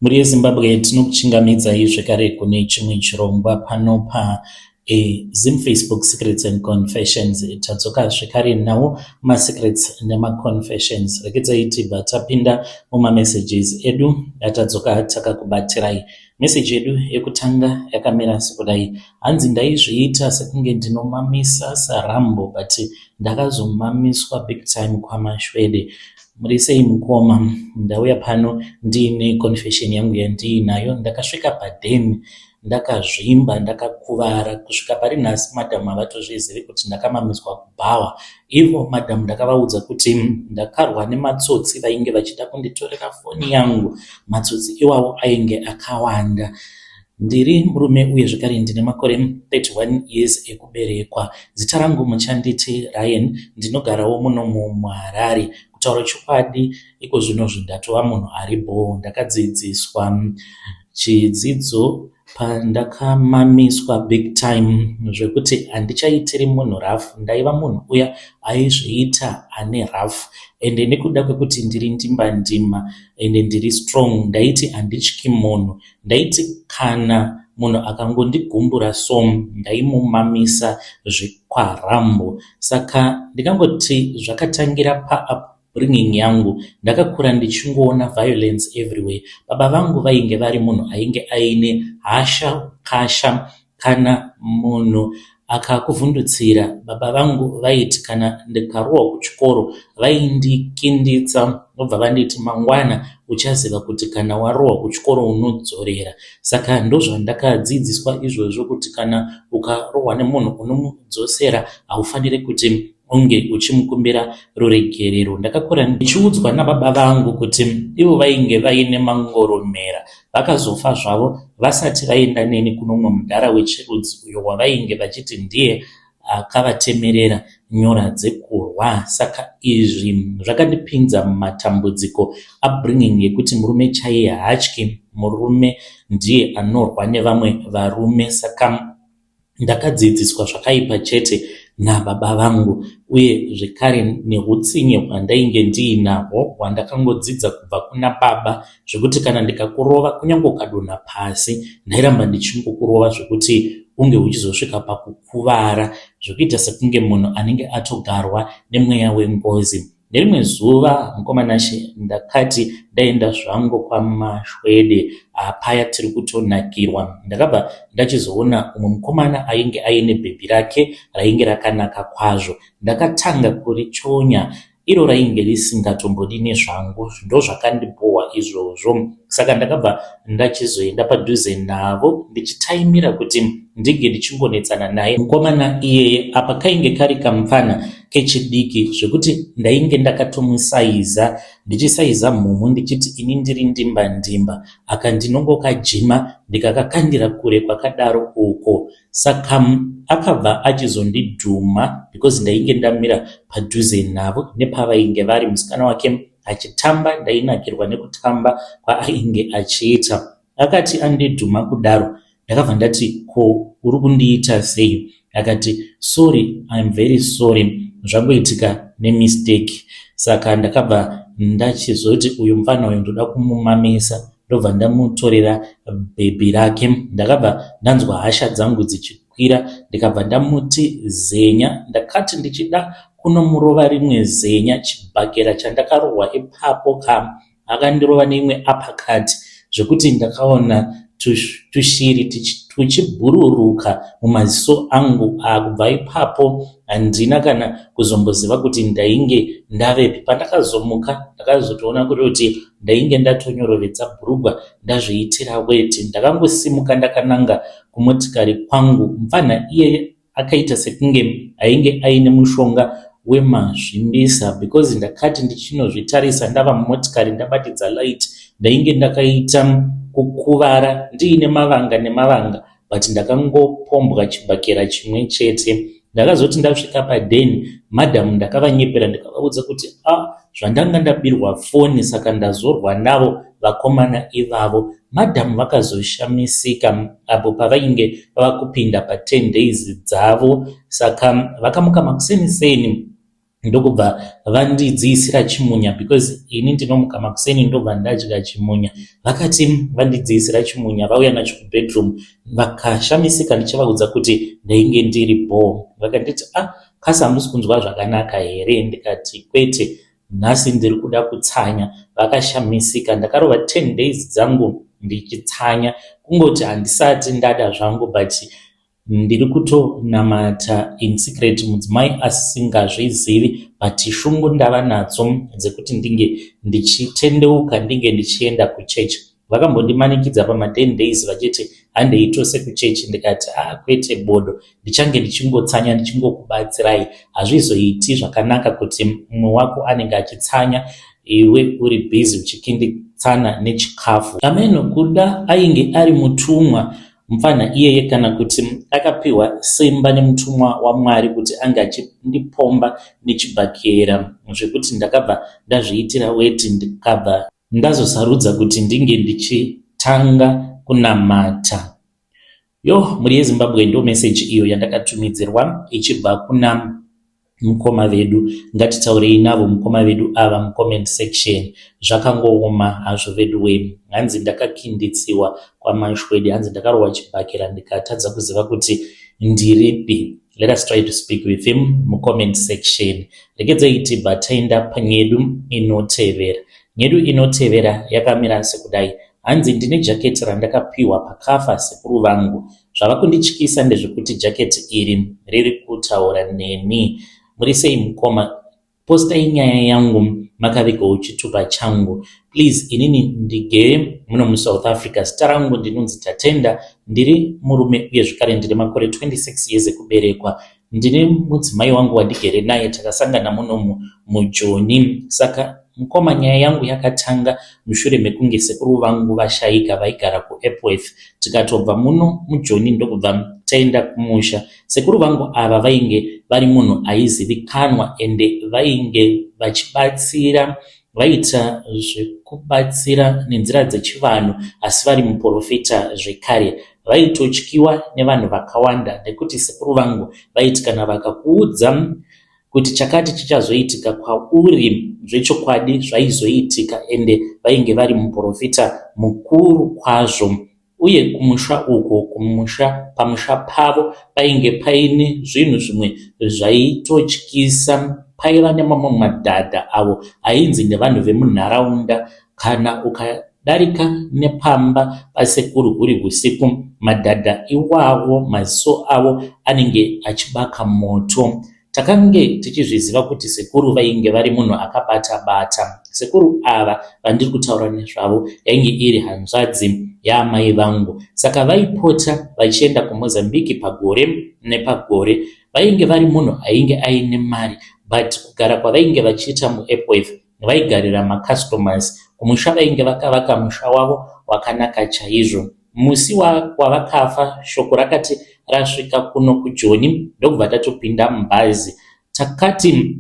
Mhuri yeZimbabwe, tinokuchingamidzai zvekare kune chimwe chirongwa pano pa Zim Facebook Secrets and Confessions. Tadzoka zvekare nawo masecrets nemaconfessions. Regedzai tibva tapinda mumamessages edu atadzoka takakubatirai. Meseji yedu yekutanga yakamira sekudai. Hanzi ndaizviita sekunge ndinomamisa saRambo, but ndakazomamiswa big time kwaMashwede. Muri sei mukoma? Ndauya pano ndiine confession yangu yandiinayo. Ndakasvika padheni ndakazvimba, ndakakuvara kusvika pari nhasi. Madhamu havatozvizivi kuti ndakamamiswa kubhawa. Ivo madhamu ndakavaudza kuti ndakarwa nematsotsi vainge vachida kunditorera foni yangu. Matsotsi iwawo ainge akawanda. Ndiri murume uye zvekare ndine makore 31 years ekuberekwa. Zita rangu muchanditi Ryan. Ndinogarawo muno muHarare. Kutaura chokwadi, iko zvinozvi ndatova munhu ari bhoo. Ndakadzidziswa chidzidzo pandakamamiswa big time zvekuti handichaitiri munhu rough. Ndaiva munhu uya aizviita ane rough, ende nekuda kwekuti ndiri ndimba ndima ende ndiri strong, ndaiti handityi munhu. Ndaiti kana munhu akangondigumbura so, ndaimumamisa zvekwaRambo. Saka ndingangoti zvakatangira paupbringing yangu. Ndakakura ndichingoona violence everywhere. Baba vangu vainge vari munhu ainge aine hasha kasha. Kana munhu akakuvhundutsira, baba vangu vaiti kana ndikarohwa kuchikoro, vaindikinditsa, vobva vanditi, "Mangwana uchaziva kuti kana warohwa kuchikoro unodzorera." Saka ndozvandakadzidziswa izvozvo, kuti kana ukarohwa nemunhu unomudzosera, haufaniri kuti unge uchimukumbira ruregerero. Ndakakura ndichiudzwa nababa vangu kuti ivo vainge vaine mangoromera. Vakazofa zvavo vasati vaenda neni kuno mumwe mudhara wechirudzi uyo wavainge vachiti ndiye akavatemerera nyora dzekurwa. Saka izvi zvakandipinza mumatambudziko. Upbringing yekuti murume chaiye haatyi, murume ndiye anorwa nevamwe varume. Saka ndakadzidziswa zvakaipa chete nababa vangu, uye zvekare neutsinye hwandainge ndiinahwo hwandakangodzidza kubva kuna baba, zvekuti kana ndikakurova, kunyange ukadonha pasi, ndairamba ndichingokurova zvekuti unge uchizosvika pakukuvara, zvekuita sekunge munhu anenge atogarwa nemweya wengozi. Nerimwe zuva, mukoma Nashe, ndakati ndaenda zvangu kwaMashwede paya tiri kutonakirwa, ndakabva ndachizoona umwe mukomana ainge aine bhebhi rake rainge rakanaka kwazvo. Ndakatanga kurichonya, iro rainge risingatombodi nezvangu. Ndozvakandibhohwa izvozvo. Saka ndakabva ndachizoenda padhuze navo ndichitaimira kuti ndinge ndichingonetsana naye mukomana iyeye. Apa kainge kari kamupfana kechidiki zvekuti ndainge ndakatomusaiza, ndichisaiza mhumhu, ndichiti ini ndiri ndimba ndimba, aka ndinongokajima ndikakakandira kure kwakadaro uko. Saka akabva achizondidhuma because ndainge ndamira padhuze navo nepavainge vari, musikana wake achitamba. Ndainakirwa nekutamba kwaainge achiita. Akati andidhuma kudaro, ndakabva ndati, "Ko uri kundiita sei?" Akati, "Sorry, I am very sorry, zvangoitika nemistake." Saka ndakabva ndachizoti uyu mufana uyu ndoda kumumamisa. Ndobva ndamutorera bhebhi rake. Ndakabva ndanzwa hasha dzangu dzichikwira, ndikabva ndamuti zenya. Ndakati ndichida kunomurova rimwe zenya, chibhakera chandakarohwa ipapo ka, akandirova neimwe uppercut zvekuti ndakaona tushiri tuchibhururuka mumaziso angu. Kubva ipapo handina kana kuzomboziva kuti ndainge ndavepi. Pandakazomuka, ndakazotoona kuti ndainge ndatonyorovhetsa bhurugwa, ndazviitira weti. Ndakangosimuka ndakananga kumotikari kwangu. Mupfanha iyeye akaita sekunge ainge aine mushonga wemazvimbisa, because ndakati ndichinozvitarisa ndava mumotikari, ndabatidza light, ndainge ndakaita kukuvara, ndiine mavanga nemavanga, but ndakangopombwa chibhakera chimwe chete. Ndakazoti ndasvika padheni, madhamu ndakavanyepera, ndikavaudza kuti a ah, zvandanga ndabirwa foni, saka ndazorwa navo vakomana ivavo. Madhamu vakazoshamisika apo pavainge vava kupinda pa10 days dzavo. Saka vakamuka makuseni seni. Ndokubva vandidziisira chimunya because ini ndinomuka makuseni ndobva ndadya chimunya. Vakati vandidziisira chimunya vauya nacho kubedroom vakashamisika ndichivaudza kuti ndainge ndiri bhoo. Vakanditi ah kasi hamusi kunzwa zvakanaka here ndikati kwete nhasi ndiri kuda kutsanya. Vakashamisika ndakarova 10 days dzangu ndichitsanya kungoti handisati ndada zvangu but Ndiri kutonamata in secret mudzimai asingazvizivi but shungu ndava nadzo dzekuti ndinge ndichitendeuka ndinge ndichienda kuchurch. Vakambondimanikidza pama 10 days vachiti handei tose kuchurch ndikati ah kwete bodo ndichange ndichingotsanya ndichingokubatsirai hazvizoiti zvakanaka kuti mumwe wako anenge achitsanya iwe uri busy uchikinditsana nechikafu. Ameno kuda ainge ari mutumwa Mupfanha iyeye kana kuti akapihwa simba nemutumwa waMwari kuti ange achindipomba nechibhakera zvekuti ndakabva ndazviitira weti ndikabva ndazosarudza kuti ndinge ndichitanga kunamata. Yoh mhuri yeZimbabwe ndo message iyo yandakatumidzirwa ichibva kuna mukoma vedu ngatitaurei navo mukoma vedu ava mucomment section zvakangooma hazvo veduwee hanzi ndakakinditsiwa kwamashwede hanzi ndakarohwa chibhakera ndikatadza kuziva kuti ndiripi let us try to speak with him mucomment section regedzai tibva taenda panyedu inotevera nyedu inotevera yakamira sekudai hanzi ndine jaketi randakapiwa pakafa sekuru vangu Zvava kundityisa ndezvekuti jacket iri riri kutaura neni. Muri sei mukoma? Postai nyaya yangu makavigawo chitupa changu. Please inini ndigere muno muSouth Africa. Zita rangu ndinonzi Tatenda. Ndiri murume uye zvekare ndine makore 26 years ekuberekwa. Ndine mudzimai wangu wandigere naye takasangana munomu muJoni. Saka mukoma nyaya yangu yakatanga mushure mekunge sekuru vangu vashaika vaigara kuEpworth tikatobva muno muJoni ndokubva taenda kumusha. Sekuru vangu ava vainge vari munhu aizivikanwa ende vainge vachibatsira Vaiita zvekubatsira nenzira dzechivanhu asi vari muporofita zvekare. Vaitotyiwa nevanhu vakawanda nekuti sekuru vangu vaiti kana vakakuudza kuti chakati chichazoitika kwauri zvechokwadi zvaizoitika ende vainge vari muporofita mukuru kwazvo. Uye kumusha uku kumusha pamusha pavo painge paine zvinhu zvimwe zvaitotyisa. Paiva nemamwe madhadha avo ainzi nevanhu vemunharaunda kana ukadarika nepamba pasekuru huri husiku madhadha iwawo maziso avo anenge achibaka moto. Takange tichizviziva kuti sekuru vainge vari munhu akabata bata. Sekuru ava vandiri kutaura nezvavo yainge iri hanzvadzi yaamai vangu saka vaipota vachienda kuMozambique pagore nepagore. Vainge vari munhu ainge aine mari but kugara kwavainge vachiita muEpworth vaigarira macustomers. Kumusha vainge vakavaka musha wavo wakanaka chaizvo. Musi wavakafa shoko rakati rasvika kuno kuJoni ndokubva tatopinda mubhazi. Takati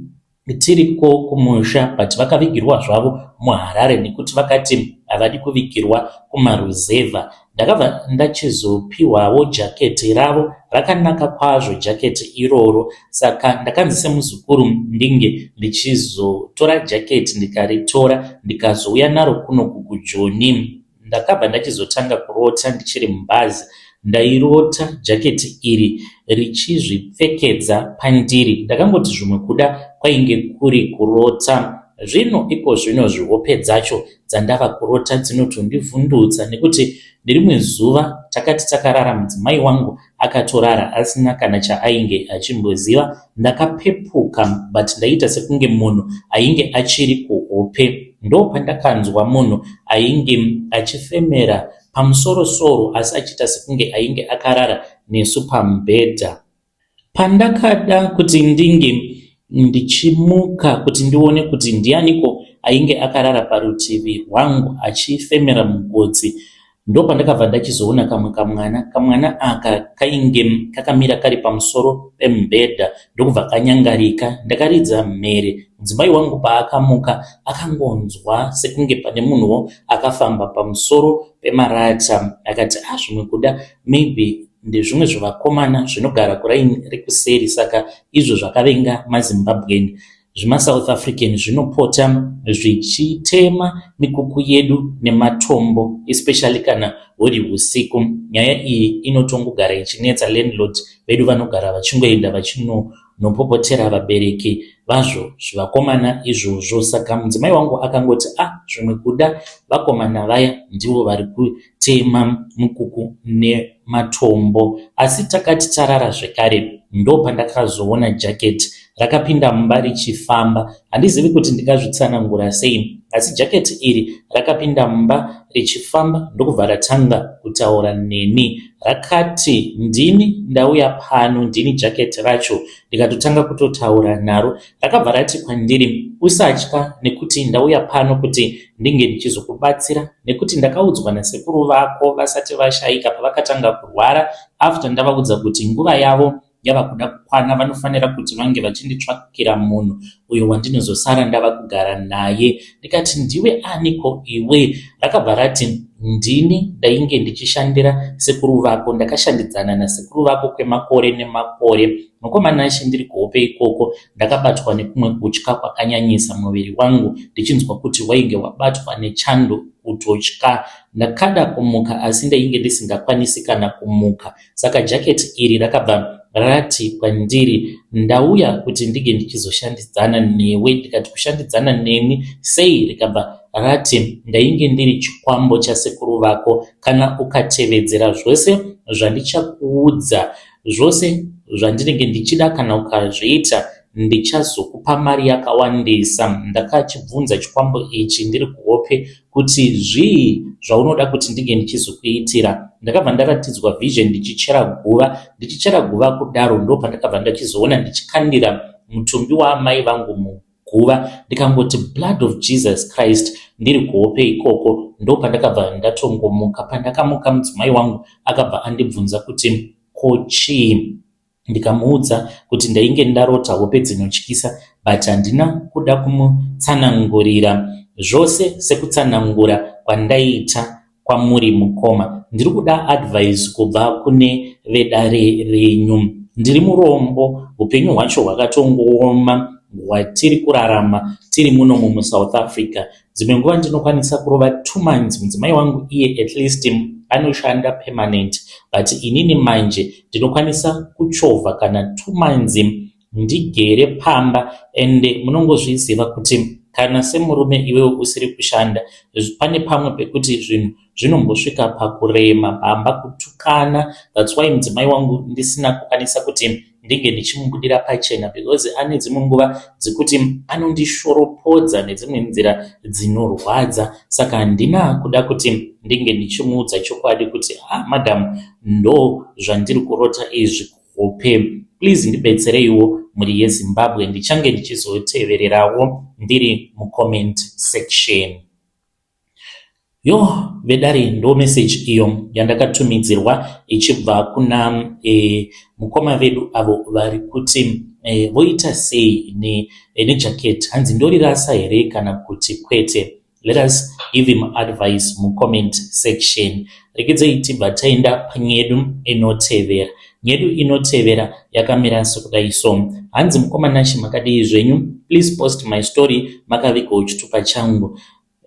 tiriko kumusha but vakavigirwa zvavo muHarare nekuti vakati havadi kuvigirwa kumaruzevha. Ndakabva ndachizopihwawo jaketi ravo rakanaka kwazvo jaketi iroro saka ndakanzi semuzukuru ndinge ndichizotora jaketi ndikaritora ndikazouya naro kuno kuJoni. Ndakabva ndachizotanga kurota ndichiri mubhazi. Ndairota jaketi iri richizvipfekedza pandiri. Ndakangoti zvimwe kuda kwainge kuri kurota. Zvino ikozvino zvihope dzacho dzandava kurota dzinotondivhundutsa nekuti nerimwe zuva takati takarara mudzimai wangu akatorara asina kana chaainge achimboziva. Ndakapepuka but ndaiita sekunge munhu ainge achiri kuhope. Ndopandakanzwa munhu ainge achifemera pamusoro soro asi achiita sekunge ainge akarara nesu pamubhedha. Pandakada kuti ndinge ndichimuka kuti ndione kuti ndianiko ainge akarara parutivi rwangu achifemera mugotsi ndopandakabva ndachizoona kamwe kamwana. Kamwana aka kainge kakamira kari pamusoro pemubhedha ndokubva kanyangarika. Ndakaridza mhere mudzimai wangu paakamuka akangonzwa sekunge pane munhuwo akafamba pamusoro pemarata akati ah zvimwe kuda maybe ndezvimwe zvevakomana zvinogara kuraini rekuseri saka izvo zvakavenga maZimbabwean. ZvimaSouth African zvinopota zvichitema mikuku yedu nematombo especially kana huri husiku. Nyaya iyi inotongogara ichinetsa landlord vedu vanogara vachingoenda vachinonopopotera vabereki vazvo zvivakomana izvozvo. Saka mudzimai wangu akangoti ah zvimwe kuda vakomana vaya ndivo vari kutema mukuku nematombo. Asi takati tarara zvekare ndopandakazoona jacket rakapinda mumba richifamba. Handizivi kuti ndingazvitsanangura sei asi jacket iri rakapinda mumba richifamba ndokubva ratanga kutaura neni. Rakati ndini ndauya pano ndini jacket racho ndikatotanga kutotaura naro. Rakabva rati kwandiri usatya nekuti ndauya pano kuti ndinge ndichizokubatsira nekuti ndakaudzwa nasekuru vako vasati vashaika pavakatanga kurwara after ndavaudza kuti nguva yavo yava kuda kukwana vanofanira kuti vange vachinditsvakira munhu uyo wandinozosara ndava kugara naye. Ndikati ndiwe aniko iwe? Rakabva rati ndini ndainge ndichishandira sekuru vako ndakashandidzana nasekuru vako kwemakore nemakore. Mukoma Nashe ndiri kuhope ikoko ndakabatwa nekumwe kutya kwakanyanyisa muviri wangu ndichinzwa kuti wainge wabatwa nechando kutotya. Ndakada kumuka asi ndainge ndisingakwanisi kana kumuka. Saka jacket iri rakabva rati kwandiri ndauya kuti ndinge ndichizoshandidzana newe. Ndikati kushandidzana nemi sei? Rikabva rati ndainge ndiri chikwambo chasekuru vako kana ukatevedzera zvose zvandichakuudza zvose zvandinenge ndichida kana ukazviita ndichazokupa mari yakawandisa. Ndakachibvunza chikwambo ichi ndiri kuhope kuti zvii zvaunoda kuti ndinge ndichizokuitira. Ndakabva ndaratidzwa vision ndichichera guva. Ndichichera guva kudaro ndopandakabva ndachizoona ndichikandira mutumbi waamai vangu muguva ndikangoti blood of Jesus Christ ndiri kuhope ikoko ndopandakabva ndatongomuka. Pandakamuka mudzimai wangu akabva andibvunza kuti ko chii ndikamuudza kuti ndainge ndarota hope dzinotyisa but handina kuda kumutsanangurira zvose sekutsanangura kwandaita kwamuri mukoma. Ndiri kuda advice kubva kune vedare renyu. Ndiri murombo, upenyu hwacho hwakatongooma hwatiri kurarama tiri muno muSouth Africa. Dzimwe nguva ndinokwanisa kurova 2 months mudzimai wangu iye at least anoshanda permanent but inini manje ndinokwanisa kuchovha kana 2 months ndigere pamba ende munongozviziva kuti kana semurume iwewe usiri kushanda pane pamwe pekuti zvinhu zvinombosvika pakurema pamba kutukana. That's why mudzimai wangu ndisina kukwanisa kuti ndinge ndichimubudira pachena because ane dzimwe nguva dzekuti anondishoropodza nedzimwe nzira dzinorwadza. Saka handina kuda kuti ndinge ndichimuudza chokwadi kuti ah madam ndo zvandiri kurota izvi kuhope. Please ndibetsereiwo mhuri yeZimbabwe ndichange ndichizotevererawo ndiri mucomment section. Yo vedare ndo message iyo yandakatumidzirwa ichibva kuna mukoma vedu avo vari kuti voita sei nejacket hanzi ndorirasa here kana kuti kwete. Let us give him advice mucomment section. Regedzei tibva taenda panyedu inotevera. Nyedu inotevera yakamira sekudai so. Hanzi mukoma Nashe makadii zvenyu? Please post my story makavigawo chitupa changu.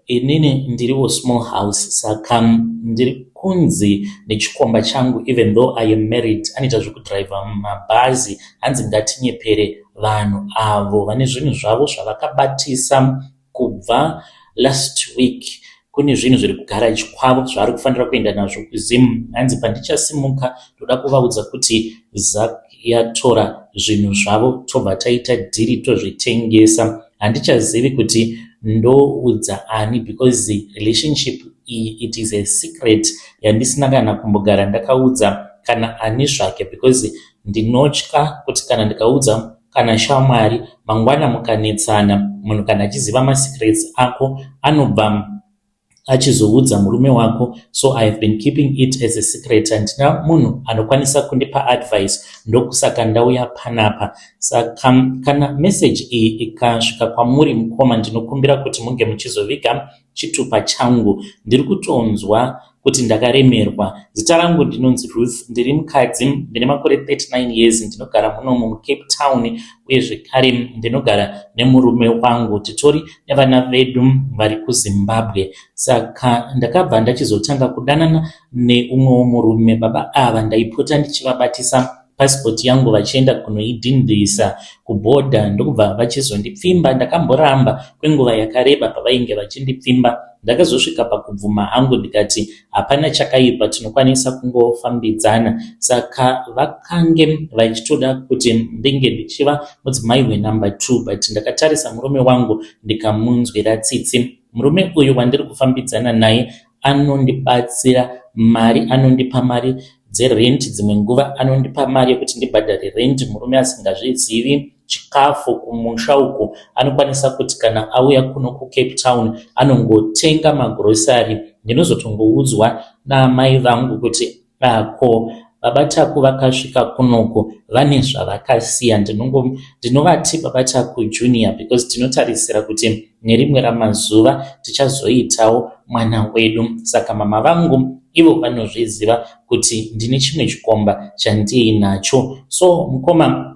Inini ndiriwo small house saka ndiri kunzi nechikomba changu even though I am married anoita zvekudhiraivha mabhazi hanzi ngatinyepere vanhu avo vane zvinhu zvavo zvavakabatisa kubva last week kune zvinhu zviri kugaraji kwavo zvaari kufanira kuenda nazvo kuZim. Hanzi pandichasimuka ndoda kuvaudza kuti ZAC yatora zvinhu zvavo tobva taita dhiri tozvitengesa. Handichazivi kuti ndoudza ani because relationship iyi it is a secret yandisina kana kumbogara ndakaudza kana ani zvake because ndinotya kuti kana ndikaudza kana shamwari mangwana mukanetsana munhu kana achiziva masecrets ako anobva achizoudza murume wako. So I have been keeping it as a secret. Handina munhu anokwanisa kundipa advice ndokusaka ndauya panapa. Saka kana message iyi ikasvika kwamuri mukoma ndinokumbira kuti munge muchizoviga chitupa changu. Ndiri kutonzwa kuti ndakaremerwa. Zita rangu ndinonzi Ruth, ndiri mukadzi, ndine makore 39 years, ndinogara munomu muCape Town uye zvekare ndinogara nemurume wangu. Titori nevana vedu vari kuZimbabwe. Saka ndakabva ndachizotanga kudanana neumwewo murume. Baba ava ndaipota ndichivabatisa passport yangu vachienda kunoidhindisa kubhodha ndokubva vachizondipfimba. Ndakamboramba kwenguva yakareba pavainge vachindipfimba. Ndakazosvika pakubvuma hangu ndikati hapana chakaipa tinokwanisa kungofambidzana. Saka vakange vachitoda kuti ndinge ndichiva mudzimai wenumber 2 but ndakatarisa murume wangu ndikamunzwira tsitsi. Murume uyu wandiri kufambidzana naye anondibatsira mari, anondipa mari dzerent, dzimwe nguva anondipa mari yekuti ndibhadhare rent murume asingazvizivi. Chikafu kumusha uku anokwanisa kuti kana auya kuno kuCape Town anongotenga magrosari. Ndinozotongoudzwa naamai vangu kuti ko baba Taku vakasvika kunoku vane zvavakasiya. Ndinovati baba Taku Junior because tinotarisira kuti nerimwe ramazuva tichazoitawo mwana wedu. Saka mama vangu ivo vanozviziva kuti ndine chimwe chikomba chandiinacho. So mukoma,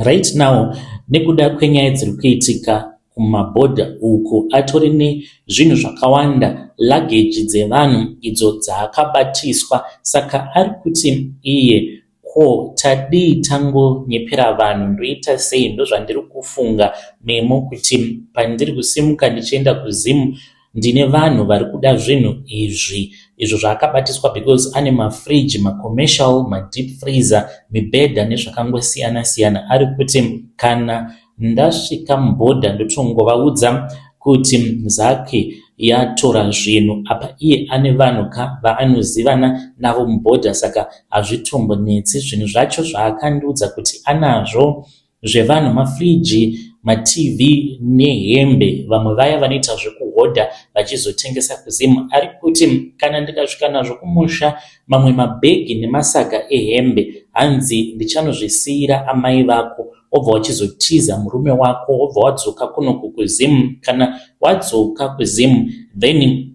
right now nekuda kwenyaya dziri kuitika kumabhodha uku, atori nezvinhu zvakawanda, luggage dzevanhu idzo dzaakabatiswa. Saka ari kuti iye ko tadii tangonyepera vanhu, ndoita sei? Ndozvandiri kufunga memo kuti pandiri kusimuka ndichienda kuZimu ndine vanhu vari kuda zvinhu izvi, izvo zvaakabatiswa because ane mafridge, macommercial, madeep freezer, mibhedha nezvakangosiyana siyana. Ari kuti kana ndasvika mubhodha ndotongovaudza kuti Zaki yatora zvinhu. Apa iye ane vanhu ka vaanozivana navo mubhodha, saka hazvitombonetsi. Zvinhu zvacho zvaakandiudza kuti anazvo zvevanhu mafriji, maTV nehembe. Vamwe vaya vanoita zvekuhodha vachizotengesa kuZimu. Ari kuti kana ndikasvika nazvo kumusha, mamwe mabhegi nemasaga ehembe, hanzi ndichanozvisiyira amai vako, wobva wachizotiza murume wako, wobva wadzoka kunoku kuZimu. Kana wadzoka kuZimu then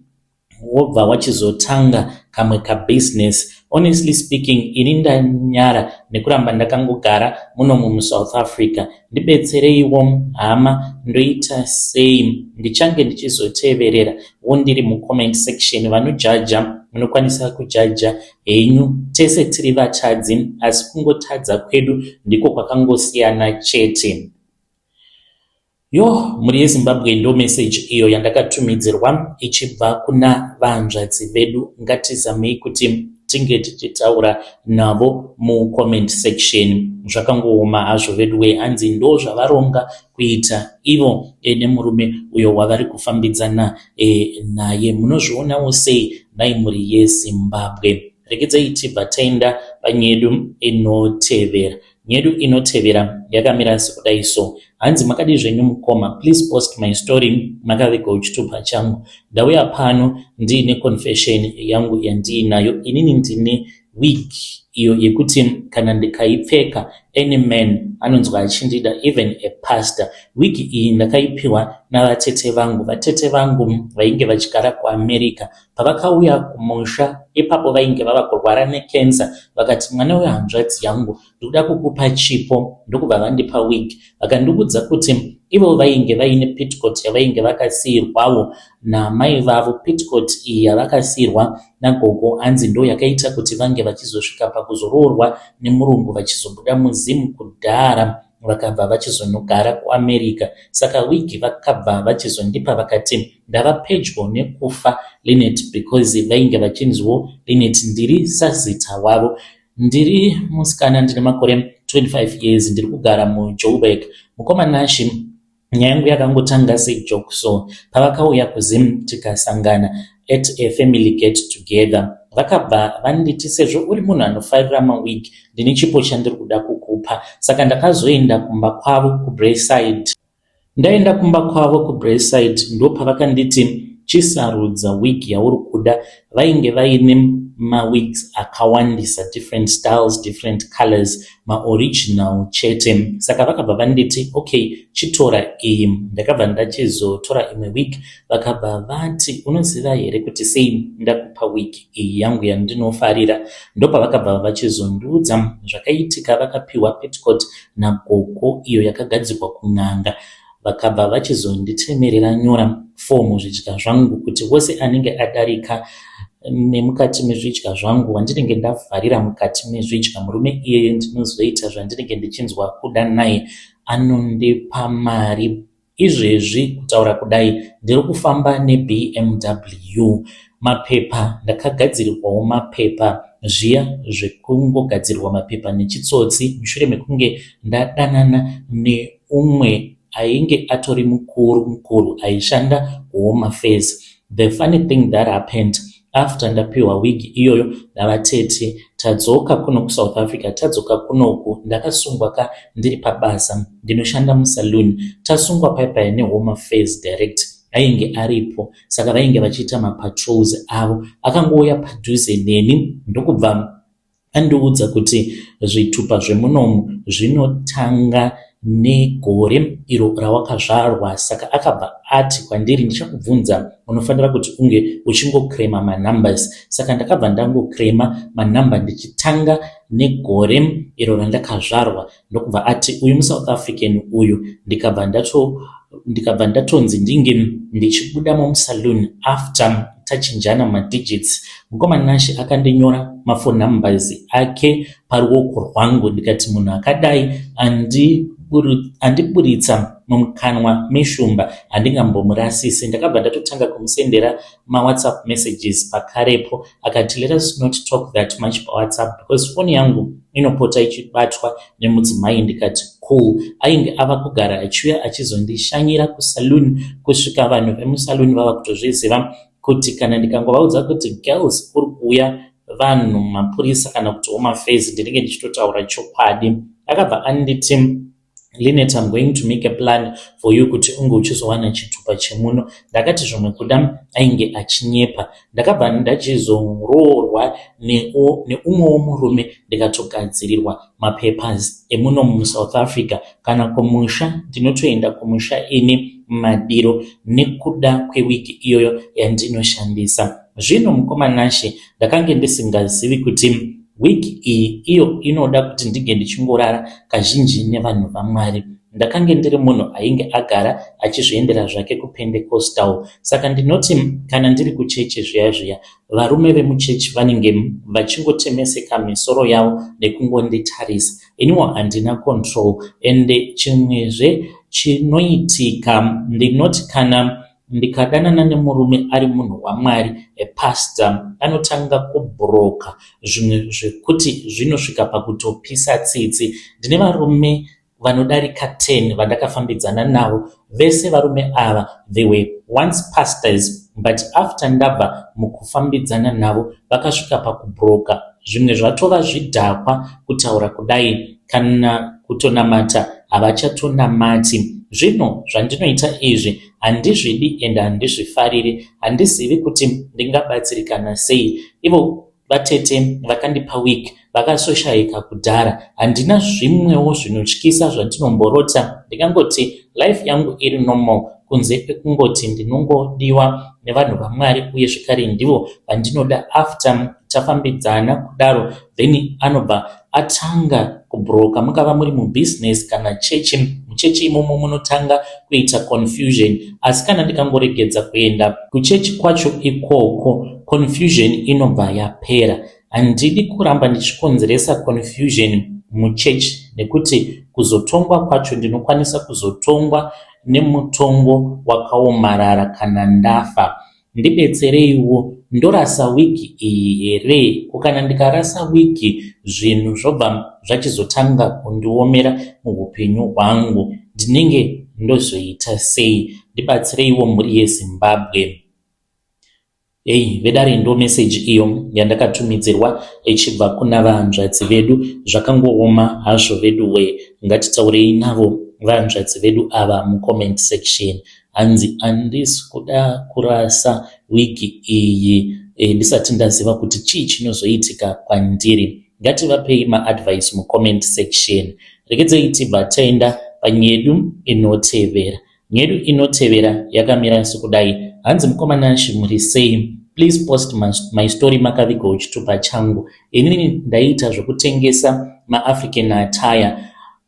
wobva wachizotanga kamwe kabusiness. Honestly speaking, ini ndanyara nekuramba ndakangogara munomu muSouth Africa. Ndibetsereiwo hama, ndoita sei? Ndichange ndichizoteverera wo ndiri mucomment section. Vanojaja munokwanisa kujaja henyu, tese tiri vatadzi, asi kungotadza kwedu ndiko kwakangosiyana chete. Yo, mhuri yeZimbabwe, ndo message iyo yandakatumidzirwa ichibva kuna vanzvadzi vedu. Ngatizamei kuti tinge tichitaura navo mucomment section. Zvakangooma hazvo vedu, hanzi ndo zvavaronga kuita ivo nemurume uyo wavari kufambidzana naye. Munozvionawo sei nhai mhuri yeZimbabwe? Regedzai tibva taenda panyedu inotevera. Nyedu inotevera yakamira sekudai so. Hanzi makadi zvenyu mukoma, please post my story, makavigawo chitupa changu. Ndauya pano ndiine confession yangu yandiinayo. Inini ndine wig iyo yekuti kana ndikaipfeka any man anonzwa achindida, even a pastor. Wig iyi ndakaipiwa navatete vangu. Vatete vangu vainge vachigara kuAmerica. Pavakauya kumusha ipapo vainge vava kurwara necancer, vakati mwana wehanzvadzi yangu, ndikuda kukupa chipo, ndokubva vandipa wig. Vakandiudza kuti ivo vainge vaine petticoat yavainge vakasiyirwawo namai vavo. Petticoat iyi yavakasiyirwa nagogo hanzi ndo yakaita kuti vange vachizosvika pakuzoroorwa nemurungu, vachizobuda muZimu kudhara, vakabva vachizonogara kuAmerica. Saka wigi vakabva vachizondipa, vakati ndava pedyo nekufa Linet, because vainge vachinziwo Linet, ndiri sazita wavo. Ndiri musikana, ndine makore 25 years, ndiri kugara muJoburg. Mukoma Nashi, nyaya yangu yakangotanga sejoke. So pavakauya kuZim tikasangana at a family get together, vakabva vanditi sezvo uri munhu anofarira mawig, ndine chipo chandiri kuda kukupa. Saka ndakazoenda kumba kwavo kuBraeside. Ndaenda kumba kwavo kuBraeside, ndopavakanditi Chisarudza wig yauri kuda. Vainge vaine mawigs akawandisa, different styles, different colors, maoriginal chete. Saka vakabva vanditi, "Okay, chitora iyi." Ndakabva ndachizotora imwe wig. Vakabva vati, "Unoziva here kuti sei ndakupa wig iyi yangu yandinofarira?" Ndopavakabva vachizondiudza zvakaitika. Vakapiwa petticoat nagogo iyo yakagadzirwa kun'anga. Vakabva vachizonditemerera nyora 4 muzvidya zvangu kuti wose anenge adarika nemukati mezvidya zvangu, wandinenge ndavharira mukati mezvidya, murume iyeye ndinozoita zvandinenge ndichinzwa kuda naye, anondipa mari. Izvezvi kutaura kudai, ndiri kufamba neBMW. Mapepa, ndakagadzirirwawo mapepa, zviya zvekungogadzirwa mapepa nechitsotsi, mushure mekunge ndadanana neumwe ainge atori mukuru mukuru aishanda kuHome Affairs. The funny thing that happened after ndapiwa wig iyoyo navatete, tadzoka kuno kuSouth Africa, tadzoka kunoku, ndakasungwa ka ndiri pabasa. Ndinoshanda musaloon. Tasungwa paipai neHome Affairs direct ainge aripo. Saka vainge vachiita mapatrols avo. Akangouya padhuze neni ndokubva andiudza kuti zvitupa zvemunomu zvinotanga negore iro rawakazvarwa. Saka akabva ati kwandiri, "Ndichakubvunza, unofanira kuti unge uchingocrama manumbers." Saka ndakabva ndangocrama manamba ndichitanga negore iro randakazvarwa. Ndokubva ati, "Uyu muSouth African uyu." Ndikabva ndatonzi ndinge ndichibuda mumusaloon after tachinjana madigits. Mukoma Nashe akandinyora maphone numbers ake paruoko rwangu. Ndikati, "Munhu akadai andiburitsa mumukanwa meshumba, handingambomurasisi." Ndakabva ndatotanga kumusendera maWhatsApp messages pakarepo. Akati, "Let us not talk that much paWhatsApp because foni yangu inopota ichibatwa nemudzimai." Ndikati, "Cool." Ainge ava kugara achiuya achizondishanyira kusaloon kusvika vanhu vemusaloon vava kutozviziva kuti kana ndikangovaudza kuti, "Girls, kuri kuuya vanhu, mapurisa kana kuti Home Affairs," ndinenge ndichitotaura chokwadi. Akabva anditi, "Linet, I'm going to make a plan for you kuti unge uchizowana chitupa chemuno." Ndakati zvimwe kuda ainge achinyepa. Ndakabva ndachizoroorwa neumwewo murume, ndikatogadzirirwa mapapers emuno muSouth Africa. Kana kumusha, ndinotoenda kumusha ini madiro nekuda kwewigi iyoyo yandinoshandisa. Zvino mukoma Nashe, ndakange ndisingazivi kuti wigi iyi iyo inoda kuti ndinge ndichingorara kazhinji nevanhu vaMwari. Ndakange ndiri munhu ainge agara achizviendera zvake kuPentecostal. Saka ndinoti kana ndiri kuchechi zviya zviya, varume vemuchechi vanenge vachingotemeseka misoro yavo nekungonditarisa. Iniwo handina control. Ende chimwezve chinoitika, ndinoti kana ndikadanana nemurume ari munhu waMwari, epastor, anotanga kubhuroka zvimwe zvekuti zvinosvika pakutopisa tsitsi. Ndine varume vanodarika 10 vandakafambidzana navo. Vese varume ava, they were once pastors, but after ndabva mukufambidzana navo, vakasvika pakubhuroka. Zvimwe zvatova zvidhakwa kutaura kudai, kana kutonamata havachatonamati. Zvino zvandinoita izvi handizvidi ende handizvifariri. Handizivi kuti ndingabatsirikana sei. Ivo vatete vakandipa wig vakasoshayika kudhara. Handina zvimwewo zvinotyisa zvandinomborota. Ndingangoti life yangu iri normal, kunze kwekungoti ndinongodiwa nevanhu vaMwari, uye zvekare ndivo vandinoda. After tafambidzana kudaro, then anobva atanga kubhuroka. Mungava muri mubhizinesi kana chechi, muchechi imomo munotanga kuita confusion. Asi kana ndikangoregedza kuenda kuchechi kwacho ikoko, confusion inobva yapera. Handidi kuramba ndichikonzeresa confusion muchechi, nekuti kuzotongwa kwacho ndinokwanisa kuzotongwa nemutongo wakaomarara kana ndafa. Ndibetsereiwo, ndorasa wigi iyi here? Ko kana ndikarasa wigi, zvinhu zvobva zvachizotanga kundiomera muupenyu hwangu, ndinenge ndozoita sei? Ndibatsireiwo, mhuri yeZimbabwe. Ei vedare, ndo meseji iyo yandakatumidzirwa ichibva kuna vahanzvadzi vedu. Zvakangooma hazvo vedu we. Ngatitaurei navo vahanzvadzi vedu ava mucomment section. Hanzi handisi kuda kurasa wigi iyi ndisati ndaziva kuti chii chinozoitika kwandiri. Ngativapei maadvice mucomment section. Regedzei tibva taenda panyedu inotevera. Nyedu inotevera yakamira sekudai. Hanzi mukoma Nash muri sei? Please post my story makavigawo chitupa changu. Inini ndaiita zvekutengesa maAfrican attire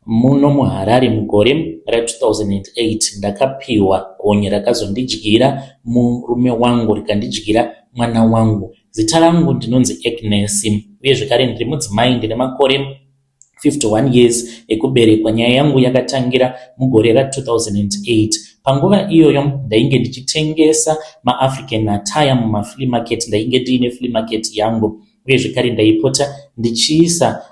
muno muHarare mugore ra2008. Ndakapiwa gonye rakazondidyira murume wangu rikandidyira mwana wangu. Zita rangu ndinonzi Agnes uye zvekare ndiri mudzimai ndine makore 51 years ekuberekwa. Nyaya yangu yakatangira mugore ra2008. Panguva iyoyo ndainge ndichitengesa maAfrican attire mumaflea market. Ndainge ndiine flea market yangu uye zvekare ndaipota ndichiisa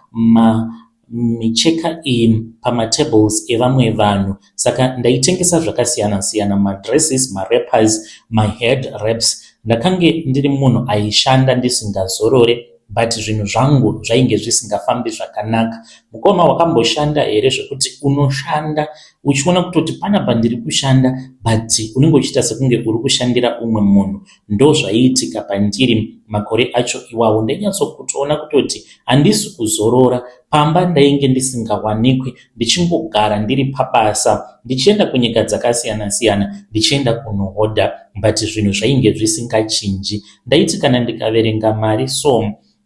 micheka iyi pamatables evamwe vanhu. Saka ndaitengesa zvakasiyana siyana, madresses, mawrappers, mahead wraps. Ndakange ndiri munhu aishanda ndisingazorore, but zvinhu zvangu zvainge zvisingafambi zvakanaka. Mukoma, wakamboshanda here zvekuti unoshanda uchiona kutoti panapa ndiri kushanda, but unenge uchiita sekunge uri kushandira umwe munhu? Ndo zvaiitika pandiri makore acho iwawo. Ndainyatsokutoona kutoti handisi kuzorora. Pamba ndainge ndisingawanikwi, ndichingogara ndiri pabasa, ndichienda kunyika dzakasiyana siyana, ndichienda kunohodha, but zvinhu zvainge zvisingachinji. Ndaiti kana ndikaverenga mari so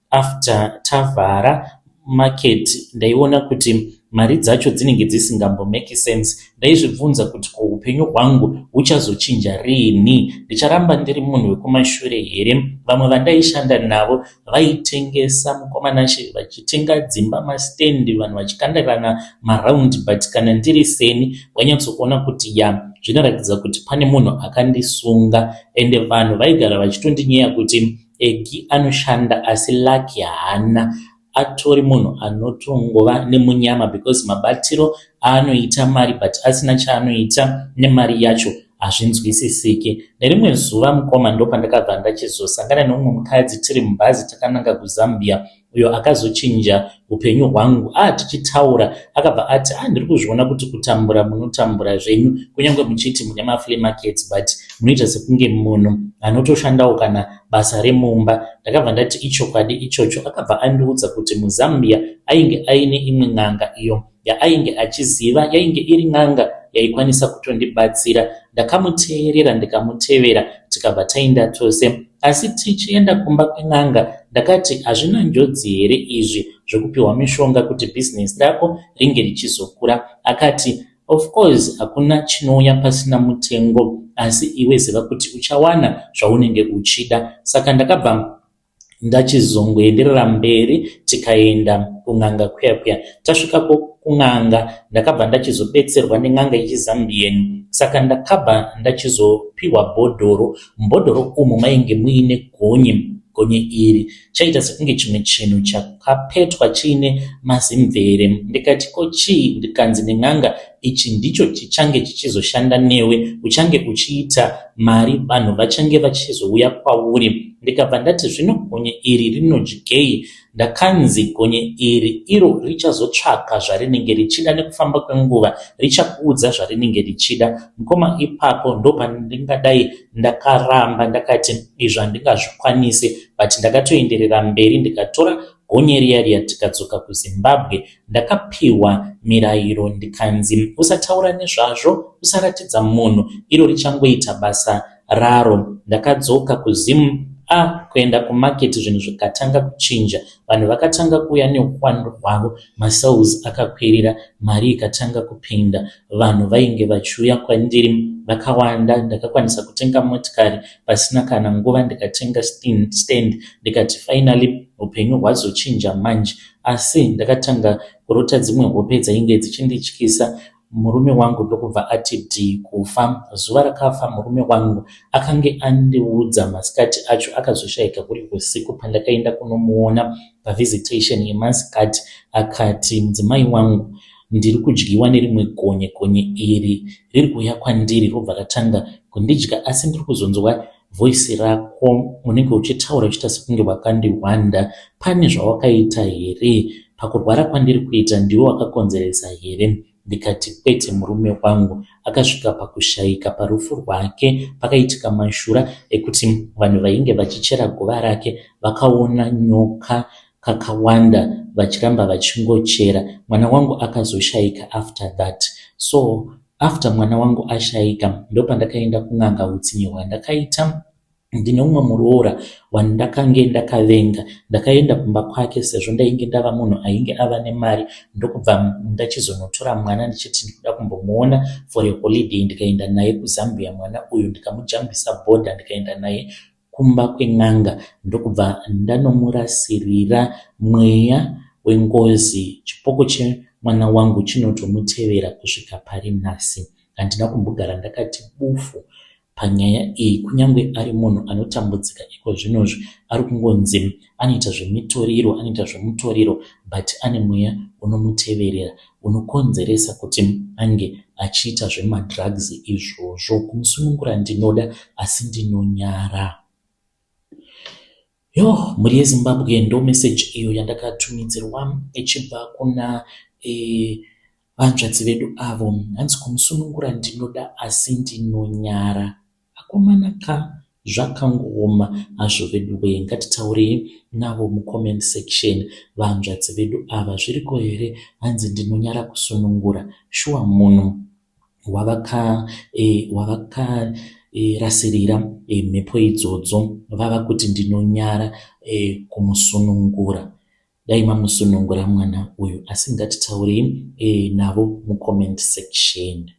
after tavhara market, ndaiona kuti mari dzacho dzinenge dzisingambomake sense. Ndaizvibvunza kuti ko upenyu hwangu huchazochinja riini? Ndicharamba ndiri munhu wekumashure here? Vamwe vandaishanda navo vaitengesa, mukoma Nashe, vachitenga dzimba, mastendi, vanhu vachikandirana maraundi, but kana ndiri seni wainyatsokuona kuti ya, zvinoratidza kuti pane munhu akandisunga. Ende vanhu vaigara vachitondinyeya kuti Egi anoshanda asi lucky haana, atori munhu anotongova nemunyama because mabatiro aanoita mari but asina chaanoita nemari yacho hazvinzwisisiki. Nerimwe zuva, mukoma, ndopandakabva ndachizosangana neumwe mukadzi tiri mubhazi takananga kuZambia, uyo akazochinja upenyu hwangu. Tichitaura akabva ati, "A, ndiri kuzviona kuti kutambura munotambura zvenyu, kunyange muchiti mune maflea markets, but munoita sekunge munhu anotoshandawo kana basa remumba." Ndakabva ndati ichokwadi ichocho. Akabva andiudza kuti muZambia ainge aine imwe n'anga iyo yaainge achiziva, yainge iri n'anga yaikwanisa kutondibatsira. Ndakamuteerera, ndikamutevera, tikabva taenda tose. Asi tichienda kumba kwen'anga ndakati, "Hazvina njodzi here izvi zvekupiwa mishonga kuti bhizinesi rako ringe richizokura?" Akati, "Of course, hakuna chinouya pasina mutengo, asi iwe ziva kuti uchawana zvaunenge uchida." Saka ndakabva ndachizongoenderera mberi, tikaenda kun'anga kuya kuya. Tasvikako kun'anga, ndakabva ndachizobetserwa nen'anga yechiZambian. Saka ndakabva ndachizopiwa bhodhoro. Mubhodhoro umu mainge muine gonye. Gonye iri chaita sekunge chimwe chinhu chakapetwa chiine mazimvere. Ndikati, "Ko chii?" Ndikanzi nen'anga, "Ichi ndicho chichange chichizoshanda newe, uchange uchiita mari, vanhu vachange vachizouya kwauri." Ndikabva ndati, "Zvino gonye iri rinodyei?" Ndakanzi gonye iri iro richazotsvaka zvarinenge richida, nekufamba kwenguva richakuudza zvarinenge richida. Mukoma, ipapo ndopandingadai ndakaramba, ndakati izvo handingazvikwanisi, but ndakatoenderera mberi, ndikatora gonye riya riya, tikadzoka kuZimbabwe. Ndakapiwa mirayiro, ndikanzi usataura nezvazvo, usaratidza munhu, iro richangoita basa raro. Ndakadzoka kuZim, a kuenda kumaketi, zvinhu zvikatanga kuchinja. Vanhu vakatanga kuuya neuwandu hwavo, masales akakwirira, mari ikatanga kupinda, vanhu vainge vachiuya kwandiri vakawanda. Ndakakwanisa kutenga motikari pasina kana nguva, ndikatenga stand, ndikati finally upenyu hwazochinja manje. Asi ndakatanga kurota dzimwe hope dzainge dzichindityisa. Murume wangu ndokubva ati dhii kufa. Zuva rakafa murume wangu, akange andiudza masikati acho, akazoshayika kuri usiku. Pandakaenda kunomuona pavisitation yemasikati, akati, "Mudzimai wangu, ndiri kudyiwa nerimwe gonye. Gonye iri riri kuuya kwandiri, robva ratanga kundidya, asi ndiri kuzonzwa voice rako, unenge uchitaura uchiita sekunge wakandihwanda. Pane zvawakaita here pakurwara kwandiri kuita? Ndiwe wakakonzeresa here?" Ndikati kwete murume wangu. Akasvika pakushaika parufu rwake pakaitika mashura ekuti vanhu vainge vachichera guva rake vakaona nyoka kakawanda vachiramba vachingochera. Mwana wangu akazoshaika after that. So after mwana wangu ashaika ndopandakaenda kun'anga hutsinye hwandakaita Ndine umwe muroora wandakange ndakavenga. Ndakaenda kumba kwake sezvo ndainge ndava munhu ainge ava nemari ndokubva ndachizonotora mwana ndichiti ndikuda kumbomuona for a holiday ndikaenda naye kuZambia mwana uyu ndikamujambisa border ndikaenda naye kumba kwen'anga ndokubva ndanomurasirira mweya wengozi. Chipoko chemwana wangu chinotomutevera kusvika pari nhasi. Handina kumbogara ndakati bufu panyaya iyi kunyangwe ari munhu anotambudzika ikozvinozvi ari kungonzi anoita zvemitoriro anoita zvemutoriro but ane mweya unomuteverera unokonzeresa kuti ange achiita zvemadrugs izvozvo. Kumusunungura ndinoda asi ndinonyara. Yoh mhuri yeZimbabwe ndo message iyo yandakatumidzirwa ichibva kuna vanzvadzi vedu avo. Hanzi kumusunungura ndinoda asi ndinonyara. Akomana ka zvakangooma hazvo veduwee ngatitaurei navo mucomment section vanzvadzi vedu ava zviriko here hanzi ndinonyara kusunungura shuwa munhu wavakarasirira mhepo idzodzo vava kuti ndinonyara kumusunungura. Dai mamusunungura mwana uyu asi ngatitaurei navo mucomment section.